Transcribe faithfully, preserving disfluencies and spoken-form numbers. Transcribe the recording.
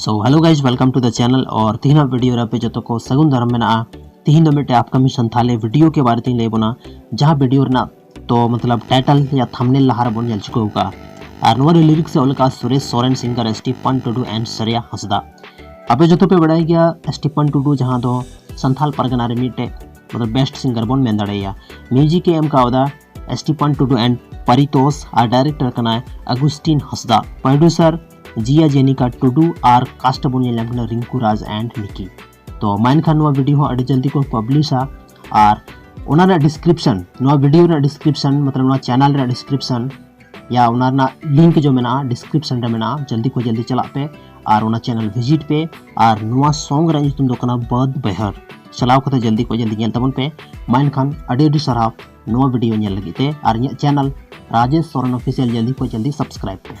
So hello guys, welcome to the channel। और ᱛᱤᱦᱤᱧᱟᱜ video ᱨᱮ ᱟᱯᱮ ᱡᱚᱛᱚ ᱠᱚ ᱥᱟᱹᱜᱩᱱ ᱫᱟᱨᱟᱢ ᱢᱮᱱᱟᱜᱼᱟ। ᱛᱤᱦᱤᱧ ᱫᱚ ᱢᱤᱫᱴᱮᱱ ᱟᱯᱠᱟᱢᱤᱝ ᱥᱟᱱᱛᱷᱟᱞᱤ ᱵᱷᱤᱰᱤᱭᱳ ᱠᱮ ᱵᱟᱨᱮ ᱛᱤᱧ ᱞᱟᱹᱭ ᱵᱚᱱᱟ, ᱡᱟᱦᱟᱸ ᱵᱷᱤᱰᱤᱭᱳ ᱨᱮᱱᱟᱜ ᱛᱚ ᱢᱚᱛᱞᱚᱵ ᱴᱟᱭᱴᱮᱞ ᱭᱟ ᱛᱷᱟᱢᱵᱱᱮᱞ ᱞᱟᱦᱟ ᱨᱮᱵᱚᱱ ᱧᱮᱞ ᱪᱩᱠᱟᱹᱣ ᱠᱟᱜᱼᱟ᱾ ᱟᱨ ᱱᱚᱣᱟ ᱨᱮ ᱞᱤᱨᱤᱠᱥ ᱮ ᱚᱞ ᱠᱟᱜᱼᱟ ᱥᱩᱨᱮᱥ ᱥᱚᱨᱮᱱ, ᱥᱤᱝᱜᱟᱨ ᱮᱥ ᱴᱤ ᱯᱟᱱ ᱴᱩᱰᱩ and ᱥᱟᱨᱮᱭᱟ ᱦᱟᱸᱥᱫᱟ᱾ ᱟᱯᱮ ᱡᱚᱛᱚ ᱯᱮ ᱵᱟᱲᱟᱭ ᱜᱮᱭᱟ ᱮᱥ ᱴᱤ ᱯᱟᱱ ᱴᱩᱰᱩ ᱡᱟᱦᱟᱸ ᱫᱚ ᱥᱟᱱᱛᱷᱟᱞ ᱯᱟᱨᱜᱟᱱᱟ ᱨᱮ ᱢᱤᱫᱴᱮᱡ ᱢᱚᱛᱞᱚᱵ ᱵᱮᱥᱴ ᱥᱤᱝᱜᱟᱨ ᱵᱚᱱ ᱢᱮᱱ ᱫᱟᱲᱮᱭᱟᱭᱟ᱾ ᱢᱤᱭᱩᱡᱤᱠ ᱮ ᱮᱢ ᱠᱟᱣᱫᱟ ᱮᱥ ᱴᱤ ᱯᱟᱱ ᱴᱩᱰᱩ and ᱯᱟᱨᱤᱛᱳᱥ ᱟᱨ ᱰᱟᱭᱨᱮᱠᱴᱚᱨ ᱠᱟᱱᱟᱭ ᱟᱜᱩᱥᱴᱤᱱ ᱦᱟᱸᱥᱫᱟ᱾ ᱯᱨᱚᱰᱭᱩᱥᱟᱨ ᱡᱤᱭᱟ ᱡᱮᱱᱤᱠᱟ ᱴᱩᱰᱩ ᱟᱨ ᱠᱟᱥᱴ ᱵᱚᱱ ᱧᱮᱞ ᱧᱟᱢ ᱠᱟᱱᱟ ᱨᱤᱝᱠᱩ ᱨᱟᱡᱽ and ᱱᱤᱠᱤ᱾ ᱛᱚ ᱢᱟ ᱮᱱᱠᱷᱟᱱ ᱱᱚᱣᱟ ᱵᱷᱤᱰᱤᱭᱳ ᱦᱚᱸ ᱟᱹᱰᱤ ᱡᱚᱞᱫᱤ ᱠᱚ ᱯᱟᱵᱽᱞᱤᱥᱟ ᱟᱨ ᱚᱱᱟ ᱨᱮᱱᱟᱜ ᱰᱤᱥᱠᱨᱤᱯᱥᱚᱱ, ᱱᱚᱣᱟ ᱵᱷᱤᱰᱤᱭᱳ ᱨᱮᱱᱟᱜ ᱰᱤᱥᱠᱨᱤᱯᱥᱚᱱ ᱢᱚᱛᱞᱚᱵ ᱱᱚᱣᱟ ᱪᱮᱱᱮᱞ ᱨᱮᱱᱟᱜ ᱰᱤᱥᱠᱨᱤᱯᱥᱚᱱ ᱭᱟ ᱚᱱᱟ ᱨᱮᱱᱟᱜ ᱞᱤᱝᱠ ᱡᱚ ᱢᱮᱱᱟᱜᱼᱟ, ᱰᱤᱥᱠᱨᱤᱯᱥᱚᱱ ᱨᱮ ᱢᱮᱱᱟᱜᱼᱟ, ᱡᱚᱞᱫᱤ ᱠᱷᱚᱱ ᱡᱚᱞᱫᱤ ᱪᱟᱞᱟᱜ ᱯᱮ ᱟᱨ ᱚᱱᱟ ᱪᱮᱱᱮᱞ ᱵᱷᱤᱡᱤᱴ ᱯᱮ᱾ ᱟᱨ ᱱᱚᱣᱟ ᱥᱚᱝ ᱨᱮᱱᱟᱜ ᱧᱩᱛᱩᱢ ᱫᱚ ᱠᱟᱱᱟ ᱵᱟᱫ ᱵᱟᱹᱭᱦᱟᱹᱲ᱾ ᱪᱟᱞᱟᱣ ᱠᱟᱛᱮ ᱡᱚᱞᱫᱤ ᱠᱷᱚᱱ ᱡᱚᱞᱫᱤ ᱧᱮᱞ ᱛᱟᱵᱚᱱ ᱯᱮ᱾ ᱢᱟ ᱮᱱᱠᱷᱟᱱ ᱟᱹᱰᱤ ᱟᱹᱰᱤ ᱥᱟᱨᱦᱟᱣ ᱱᱚᱣᱟ ᱵᱷᱤᱰᱤᱭᱳ ᱧᱮᱞ ᱞᱟᱹᱜᱤᱫ ᱛᱮ ᱟᱨ ᱤᱧᱟᱹᱜ ᱪᱮᱱᱮᱞ ᱨᱟᱡᱮᱥ ᱥᱚᱨᱮᱱ ᱚᱯᱷᱤᱥᱤᱭᱟᱞ ᱡᱚᱞᱫᱤ ᱠᱷᱚᱱ ᱡᱚᱞᱫᱤ ᱥᱟᱵᱥᱠᱨᱟᱭᱤᱵ ᱯᱮ᱾